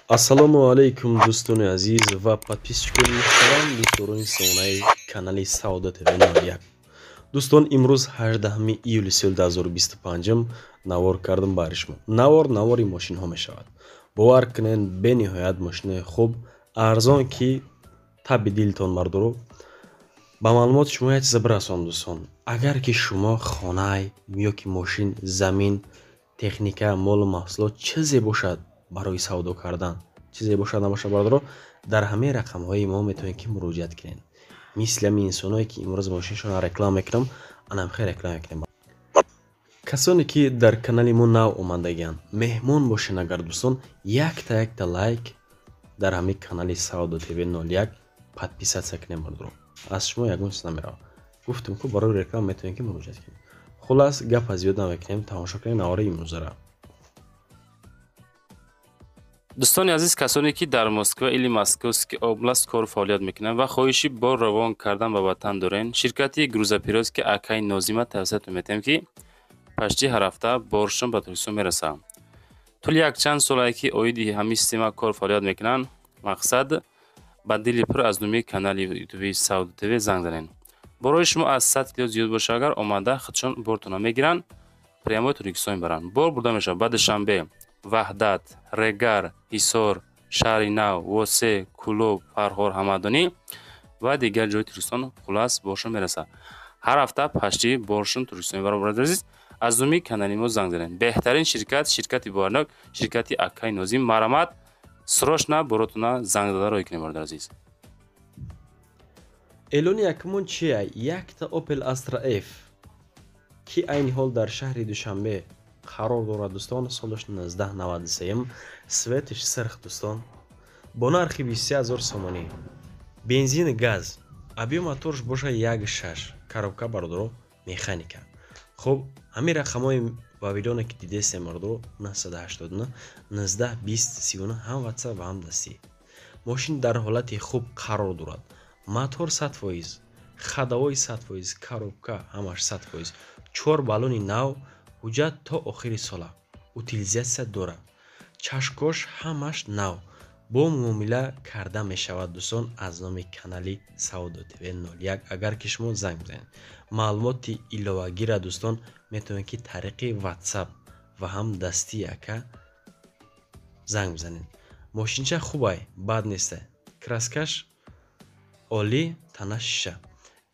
Ассалому алайкум, дӯстони азиз ва подписчикони муҳтарам, дӯстдорони сомонаи канали Саодат ТВ 01. Дӯстон, имрӯз 18 июли соли 2025 навор кардам барои шумо. Навор навори мошинҳо мешавад. Бовар кунед, бениҳоят мошинои хуб, арзон, ки таби дилтон мардуро. Ба маълумоти шумо як чиза бирасонам, дӯстон. Агар ки шумо хонай ё ки мошин, замин, техника, молу маҳсулот, чизе бошад барои савдо кардан, чизе бошад набошад, бародаро, дар ҳамаи рақамҳои мо метавонед ки муроҷиат кунед. Мисли ҳамин инсоное ки имрӯз мошиншонро реклама мекунам, анам хел реклама мекунем. Касоне ки дар канали мо нав омадагианд, меҳмон бошед агар, дӯстон, якта якта лайк дар ҳамин канали Савдо ТВ 01 подписаться кунем, бародаро. Аз шумо ягон чиз намеравад. Гуфтем ку, барои реклама метавонед ки муроҷиат кунед. Хулас, гапа зиёд намекунем, тамошо кунем навори имрӯзара. Дӯстони азиз, касоне ки дар Москва или Московский область кору фаъолият мекунанд ва хоҳиши бор равон кардан ба ватан дорен, ширкати грузоперевозки акай Нозима тавсиятон метиҳем, ки почти ҳар ҳафта боршон ба Тоҷикистон мерасад. Тӯли якчанд солае ки оиди ҳамин система кор фаъолият мекунанд, мақсад ба дили пур аз номи канали ютуби Савдо ТВ занг занед. Борои шумо аз 100 кило зиёд боша агар, омада худшон бортона мегиранд, прямой Тоҷикистон мебаранд. Бор бурда мешавад ба Душанбе, Ваҳдат, Регар, Ҳисор, Шаҳри Нав, Восе, Кӯлоб, Фархор, Ҳамадонӣ ва дигар ҷои Тоҷикистон. Хулас, боршон мерасад. Ҳар ҳафта почти боршон Тоҷикистон мебаранд. Бародари азиз, аз номи канали мо занг занед. Беҳтарин ширкат, ширкати боварнок, ширкати акай Нозим. Марамат, срочно боротона занг зада роҳӣ кунед, бародари азиз. Эълони якумон чия? Якта Opel Astra F, ки айни ҳол дар шаҳри Душанбе қарор дорад, дӯстон, солаш 1993, цветаш сирх, дӯстон, бо нархи 23 000 сомонӣ, бензин, газ, объём моторш боша 1,6, коробка, бародаро, механика. Хуб, ҳамин рақамҳои вавилоне ки дидестем, бародаро, 989 19 20 39, ҳам WhatsApp ва ҳам дастӣ. Мошин дар ҳолати хуб қарор дорад, мотор 100%, ходовой 100%, коробка ҳамаш 100%, чор баллони нав, ҳуҷҷат то охири сола, утилизация дорад, чашкош ҳамаш нав. Бо муомила карда мешавад, дӯстон, аз номи канали Савдо ТВ 01 агар ки шумо занг бизанед. Маълумоти иловагиро, дӯстон, метавонед ки тариқи WhatsApp ва ҳам дастии ака занг бизанед. Мошинча хубай, бад неста, краскаш олӣ, тана шиша.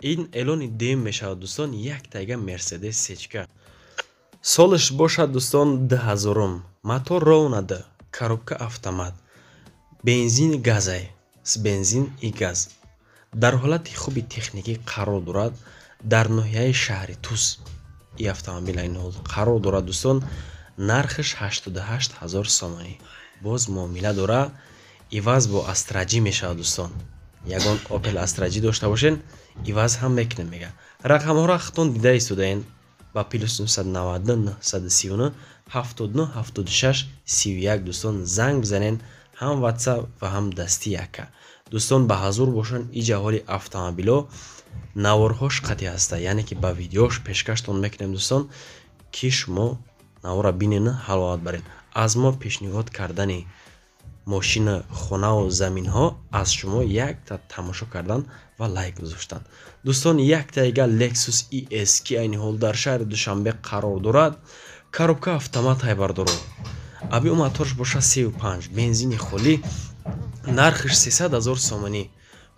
Ин эълони дуюм мешавад, дӯстон, як тайга Мерседес сечка, солаш бошад, дӯстон, 2000-ум, мотор ровно д, коробка автомат, бензин газай, с бензин и газ, дар ҳолати хуби техникӣ қарор дорад. Дар ноҳияи шаҳри Тус и автомобил айни ҳол қарор дорад, дӯстон. Нархаш 88 000 сомонӣ, боз муомила дора, иваз бо Астра Ҷи мешавад, дӯстон. Ягон Опел Астра Ҷи дошта бошен, иваз ҳам мекунем, мега. Рақамҳоро худтон дида истодаен, ба плюс 999 939 79 76 31, дӯстон, занг бизанен, ҳам WhatsApp ва ҳам дастии ака. Дӯстон, ба ҳазур бошанд, иҷа ҳоли автомобило наворҳош қатъи ҳаста, яъне ки ба видеош пешкаштон мекунем, дӯстон, ки шумо навора бинену ҳаловат баред. Аз мо пешниҳод кардани мошина, хонаву заминҳо аз шумо якта тамошо кардан ва лайк гузоштан. Дӯстон, яктаига Lexus ES, ки айни ҳол дар шаҳри Душанбе қарор дорад, коробка автомат ҳайбардоро, объём моторш боша 3,5, бензини холӣ, нархаш 300 000 сомонӣ.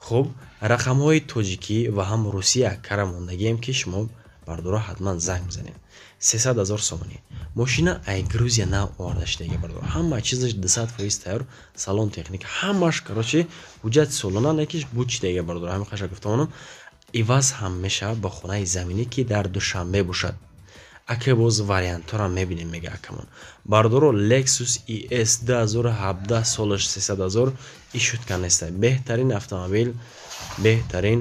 Хуб, рақамҳои тоҷикӣ ва ҳам русия кара мондагием, ки шумо, бардоро, ҳатман занг бизанед. 300 000 сомонӣ, мошина ай Грузия нав оварда шудаги, бардоро, ҳама чизаш 200% тайёр, салон, техника ҳамаш, короче, ҳуҷҷати солона некиш буд чидаги, бардоро, ҳамин қаша гуфтамонам. Иваз ҳам мешавад ба хонаи заминӣ, ки дар Душанбе бошад. Ака, боз вариантҳоро мебинем, мега акамон. Бардоро, Lexus ES 2017, солаш, 300 000, и шутка неста, беҳтарин автомобил, беҳтарин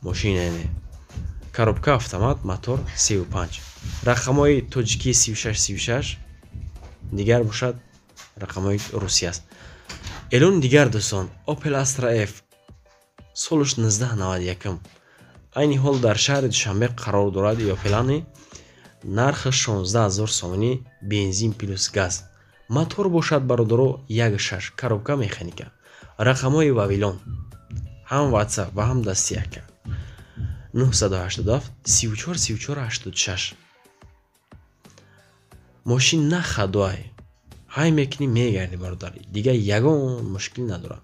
мошина, коробка автомат, мотор 3,5. Рақамҳои тоҷикӣ 36 36, дигар бошад рақамҳои русия аст. Эълони дигар, дӯстон, Opel Astra F, солаш 1991, айни ҳол дар шаҳри Душанбе қарор дорад. Опелани нархи 16 000 сомонӣ, бензин плюс газ. Мотор бошад бародаро 1.6, коробка механика. Рақамҳои Вавилон ҳам WhatsApp ва ҳам дасти ака 987 34 34 86. Мошин на хадуай, ҳай мекунӣ мегарди бародар, дигар ягон мушкил надорад.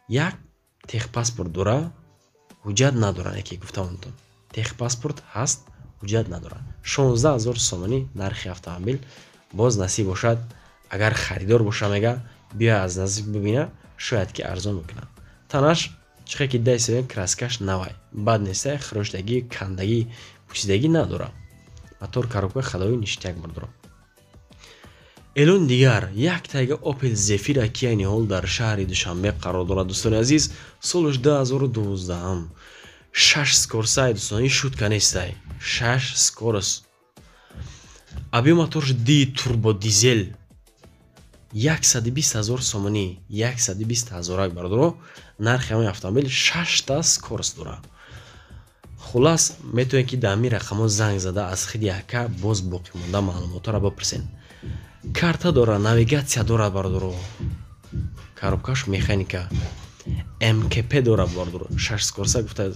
Як техпаспорт дора, ҳуҷҷат надорад, яке гуфтамонтон. Техпаспорт ҳаст, ҳуҷҷат надорад. 16 000 сомонӣ нархи автомобил. Боз насиб бошад, агар харидор боша, мега биё аз наздик бибина, шояд ки арзон мекунад. Танаш чихе ки дайсевен, краскаш навай, бад нестай, хироштагӣ, кандагӣ, пӯсидагӣ надорад. Мотор, коробка, ходовой ништяк бардора. Элон дигар як тайга Opel Zafira, ки айни ҳол дар шаҳри Душанбе қарор дорад, дӯстони азиз, солаш 2012, 6 скорсай, дӯстон, ин шутка нестай, 6 скорость. Объем моторш ди турбо дизел, 120 000 сомонӣ, 120 ҳазорак бардоро нархи ҳамаи автомобил, 6та скорость дорад. Хулас, метавонед ки дар ҳамин рақамҳо занг зада, аз хиди ака боз боқимонда маълумотҳоро бипурсед. Карта дора, навигатсия дорад бародаро, коробкаш механика, МКП дора бародаро, шаш скорса гуфта,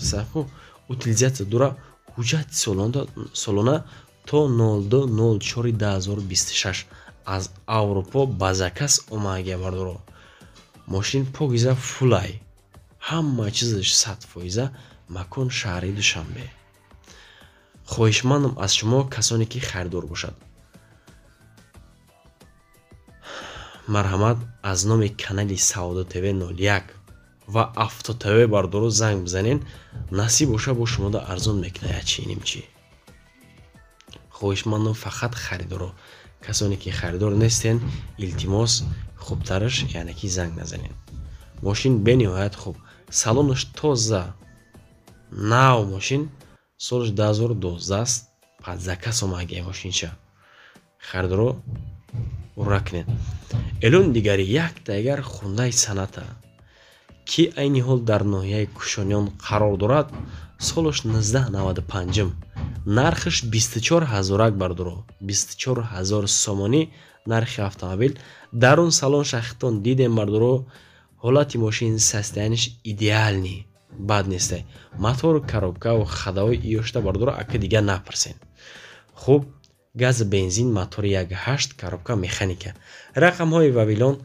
утилизатсия дора, ҳуҷҷати солона то 02.04 2026, аз Аврупо ба заказ омагия бародаро. Мошин покиза, фулай, ҳама чизаш 100%. Макон шаҳри Душанбе. Хоҳишмандам аз шумо, касоне ки харидор бошад, марҳамат, аз номи канали Савдо ТВ 01 ва Авто ТВ бардоро занг бизанед, насиб боша, бо шумода арзон мекунад ячи нимчи. Хоҳишмандам фақат харидоро, касоне ки харидор нестен, илтимос, хубтараш яъне ки занг назанед. Мошин бениҳоят хуб, салонаш тоза, нав мошин, солаш 2012 аст, под заказ омагия мошинча. Харидоро ура кунед. Элон дигари як дигар Хундай Соната, ки айни ҳол дар ноҳияи Кушониён қарор дорад, солаш 1995, нархаш 24 ҳазорак бардоро, 24 ҳазор сомонӣ нархи автомобил. Дарун салон шахтон дидем бардоро, ҳолати мошин, состояниш идеальный, бад нестай. Мотор, коробкаву ходовой иёшта бардоро, ака дигар напарсен. Хуб, газ, бензин, мотори 1.8, коробка механика. Рақамҳои Вавилон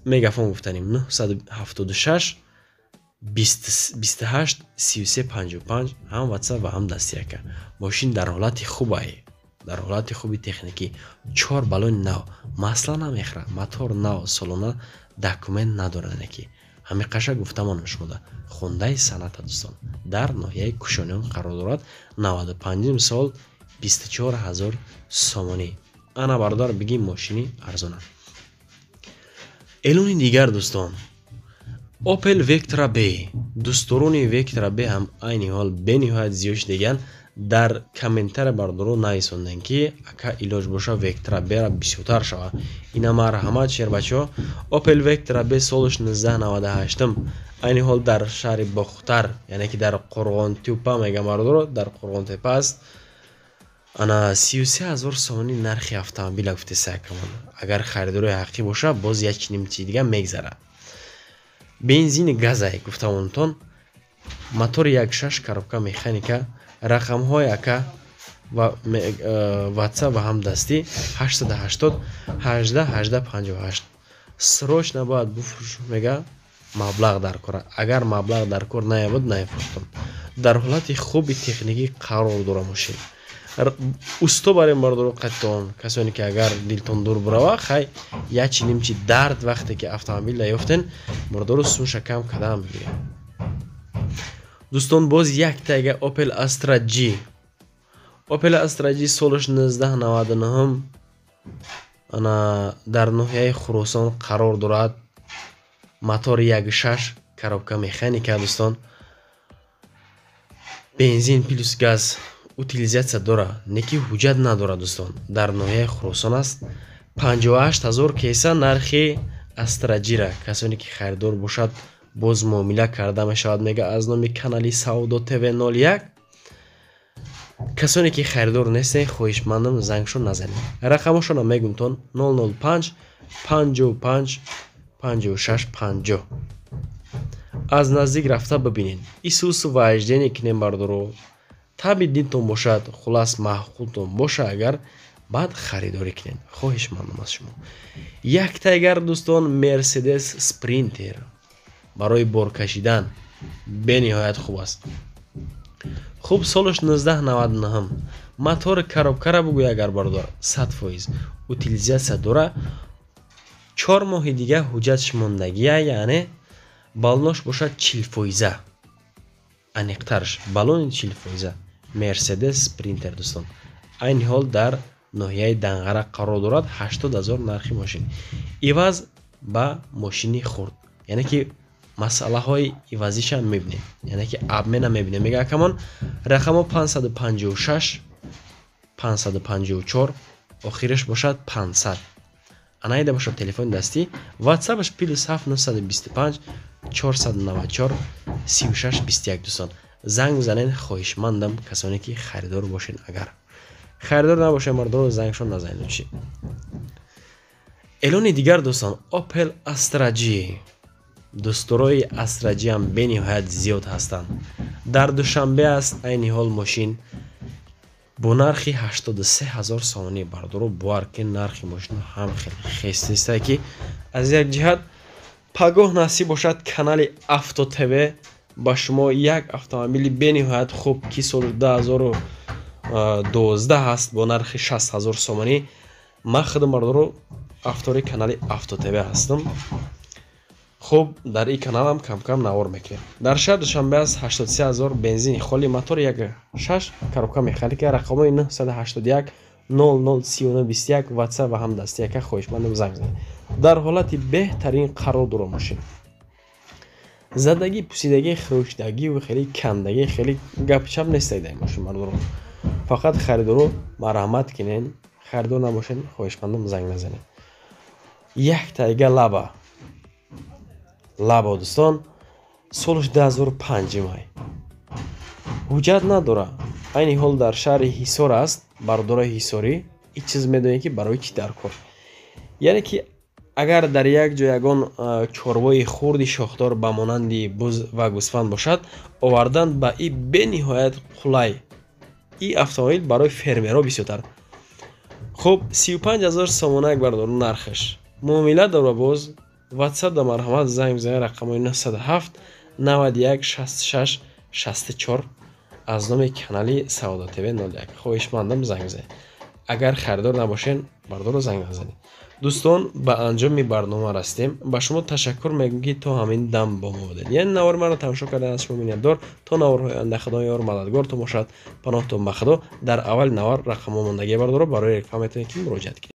мегафон гуфтанем 976 28 33 55, ҳам WhatsApp ва ҳам дастияка. Мошин дар ҳолати хубай, дар ҳолати хуби техникӣ, чор балони нав, масла намехӯрад, мотор нав, солона, документ надорад, ки ҳамин қаша гуфтамонам шумода. Хундай Соната, дӯстон, дар ноҳияи Кушониён қарор дорад, 95 сол, 24 ҳазор сомонӣ. Ана бародар, бигӣ мошини арзона. Эълони дигар, дӯстон, Opel Vectra B. Дӯстдорони Vectra B ҳам айни ҳол бениҳоят зиёд шудагианд. Дар комментария бародаро нависонданд, ки ака, илоҷ боша, Vectra B-ра бисёртар шава. Ина марҳамат, шербачаҳо. Opel Vectra B, солаш 1998, айни ҳол дар шаҳри Бохтар, яъне ки дар Қурғонтепа мегам бародаро, дар Қурғонтепа аст. Ана 33 ҳазор сомонӣ нархи автомобила гуфтеса акамон. Агар харидорои ҳақиқӣ боша, боз як нимчи дига мегзарад. Бензини газай гуфтамонтон, мотори 1.6, коробка механика. Рақамҳои ака ва WhatsApp ва ҳам дастӣ 880 18 18 58. Срочно бояд буфурӯш, мега, маблағ дар кор. Агар маблағ дар кор наябуд, наефурӯхтам. Дар ҳолати хуби техникӣ қарор дора мошин. Усто барем бардоро қаттон, касоне ки агар дилтон дур бурава, хай, ячи нимчи дард вақте ки автомобил ёфтен, бардоро сунша кам кадаам бигирем. Дӯстон, боз як тайга Opel Astra G. Opel Astra G, солаш 1999, ана дар ноҳияи Хуросон қарор дорад, мотор 1.6, коробка механика, дӯстон, бензин плюс газ, утилизатсия дора, неки ҳуҷҷат надорад, дӯстон. Дар ноҳияи Хуросон аст, 58 ҳазор кеса нархи Astra G-ра. Касоне ки харидор бошад, боз муомила карда мешавад, мега, аз номи канали Савдо ТВ 01. Касоне ки харидор нестен, хоҳишмандам, зангшон назанед. Рақамошонам мегумтон: 005 55 56 50. Аз наздик рафта бибинед, исусу вождение кинем, бардоро. Таби динтон бошад, хулас, маъқултон боша агар, баъд харидорӣ кунед. Хоҳишмандам аз шумо. Яктайгар, дӯстон, Мерседес Спринтер барои боркашидан бениҳоят хуб аст. Хуб, солаш 1999, мотори коробкара бугӯй агар, бародар, 100% утилизация дора. 4 моҳи дига ҳуҷҷатш мондагия, яъне баллош бошад 40%, аниқтарш баллони 40%. Мерседес Спринтер, дӯстон, айни ҳол дар ноҳияи Данғара қарор дорад. 80 000 нархи мошин, иваз ба мошини хурд, яъне ки масъалаҳои ивазиша мебинем, яъне ки обмена мебинем, мега акамон. Рақамо 556 554, охираш бошад 500. Анаида бошад телефони дастӣ, ватсапаш +7 925 494 36 21. Дӯстон, занг бизанед, хоҳишмандам, касоне ки харидор бошед. Агар харидор набошед, мардоро, зангшон назанед чӣ. Эълони дигар, дӯстон, Opel Astra G. Дӯстдорои Astra G ҳам бениҳоят зиёд ҳастанд. Дар Душанбе аст айни ҳол мошин бо нархи 83 ҳазор сомонӣ. Бардоро, бовар ки нархи мошин ҳам хеле хест нестае, ки аз як ҷиҳат пагоҳ насиб бошад, канали Авто ТВ ба шумо як автомобили бениҳоят хуб, ки соли 2012 ҳаст, бо нархи 60 ҳазор сомонӣ. Ман худам, бардоро, автори канали Авто ТВ ҳастам. Хуб, дар ин каналам камкам навор мекунем. Дар шаҳр Душанбе аст, 83 ҳазор, бензини холи, мотор 1.6, коробка механика. Рақамҳои 981 00 39 21, ватсап ва ҳам дасти яка. Хоҳишмандам, занг занед. Дар ҳолати беҳтарин қарор дора мошин. Задагӣ, пусидагӣ, хӯшдагиву хеле кандагӣ, хеле гапчап нестаи дар мошин, мардоро. Фақат харидоро марҳамат кинен, харидор набошед, хоҳишмандам, занг назанед. Як тайга лаба лабо, дӯстон, солш 2005 май, ҳуҷҷат надора, айни ҳол дар шаҳри Ҳисор аст. Бародарои ҳисорӣ ин чиз медонед, ки барои чӣ дар кор, яъне ки агар дар як ҷо ягон чорвои хурди шохдор ба монанди буз ва гӯсфанд бошад, овардан ба и бениҳоят қулай. И автомобил барои фермерҳо бисёртар хуб. 35 000 сомонак, бардор, нархаш муомила дора. Боз ватсап да марҳамат занг бизанед, рақамҳои 907 91 66 64, аз номи канали Савдо ТВ 01. Хоҳишмандам, занг бизанед. Агар харидор набошед, бардорро, занг назанед. Дӯстон, ба анҷоми барнома расидем. Ба шумо ташаккур мегӯм, ки то ҳамин дам бо мо будед, яъне навори маро тамошо кардан. Аз шумо миннатдор. То наворҳои оянда Худо ёр мададгортон бошад. Паноҳтон ба Худо. Дар аввали навор рақамҳо мондагӣ, бардоро, барои реклама метавонед ки муроҷиат кунед.